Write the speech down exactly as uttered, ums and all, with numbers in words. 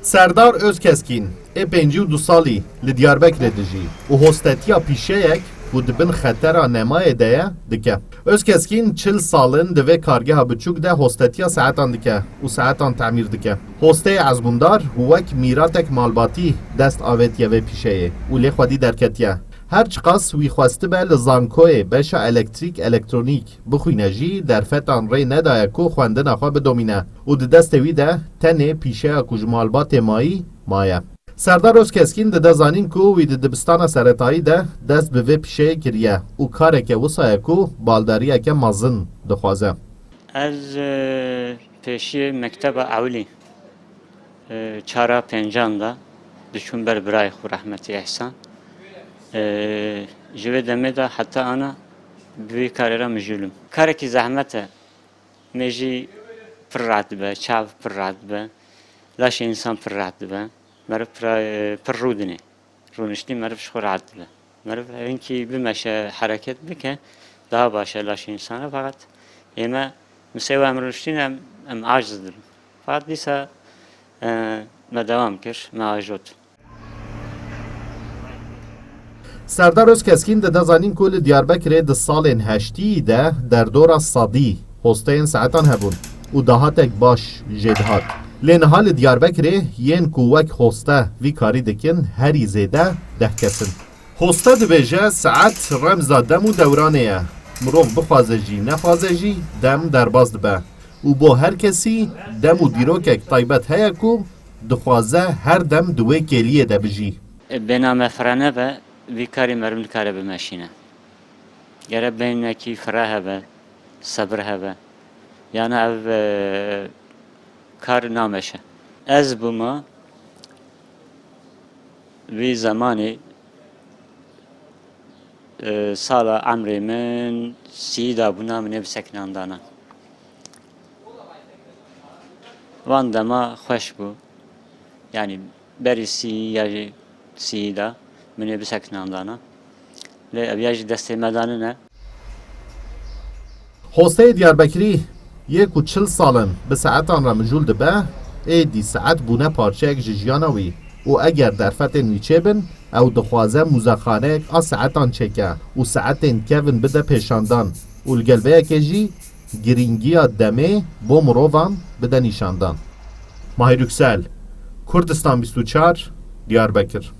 Serdar Özkeskîn ê pêncî û du salî li Diyarbekirê dijî û hostetiya pîşeyek ku di bin xetera nemayê de ye, dike. Özkeskîn çil sal in di vê kargeha biçûk de hostetiya saetan dike û saetan temîr dike. Hosteyê ezmûndar wek mîratek malbatî dest avêtiye vê pîşeyê û lê xwedî derketiye. Her çiqas wî xwestibe li zankoyê beşa elektrîk elektronîk bixwîne jî, derfetan rê nedaye ku xwendina xwe bidomîne û di destê wî de tenê pîşeya ku ji malbatê mayî maye. Serdar Özkeskîn dide zanîn ku wî di dibistana seretayî de dest bi vê pîşeyê kiriye û kareke wisa ye ku baldariyeke mezin dixwaze. Ez, e, pêşiyê mekteba ewilî, e, çara pêncan de diçûm ber birayê xwe rehmetî Ehsan. E, ji vê demê de heta ana bi vî karê re mijûl im. Karekî zehmet e. Mêjî pir rehet dibe, çav pir rehet dibe, laşê însan pir rehet dibe. Meriv pir, pir rûdinê. Rûniştî meriv ji xwe rehet dibe. Meriv hinkî bimeşe, hereket bike, daha baş e laşê însana, feqet ême misê we em rûniştîn em, em aciz dibin. Feqet dîsa, e, me dewam kir, me ajot. Serdar Özkeskîn dide zanîn ku li Diyarbekirê di salên heştî de derdora sedî hosteyên saetan hebûn û dahatek baş jê dihat. Lê niha li Diyarbekirê yên ku wek hoste vî karî dikin herî zêde deh kes in. Hoste dibêje, saet remza dem û dewranê ye. Mirov bixwaze jî, nexwaze jî, dem derbas dibe. Û bo her kesî dem û dîrokek taybet heye ku dixwaze her dem di wê kêliyê de bijî. Bêhna me fireh nebe, vî karî meriv nikare bimeşîne. Gere bêhnekî fireh hebe, sebir hebe. Yana ev, e, kar nameşe. Ez bûma vî zemanî, e, sala emrê min sî da bûna min ê bisekinandana. Van dema xweş bû. Yanî berî sî ya jî sî da min ê bisekinandana. Lê ev ya jî destê me de nine. Hosteyê Diyarbekirî yê ku çil sal in bi saetan re mijûl dibe, êdî saet bûne parçeyek ji jiyana wî û eger derfetên wî çêbin, ew dixwaze muzexaneyek a saetan çêke û saetên kevin bide pêşandan û li gel vê yekê jî girîngiya demê bo mirovan bide nîşandan. Mahir Yüksel, Kurdistan bîst û çar, Diyarbekir.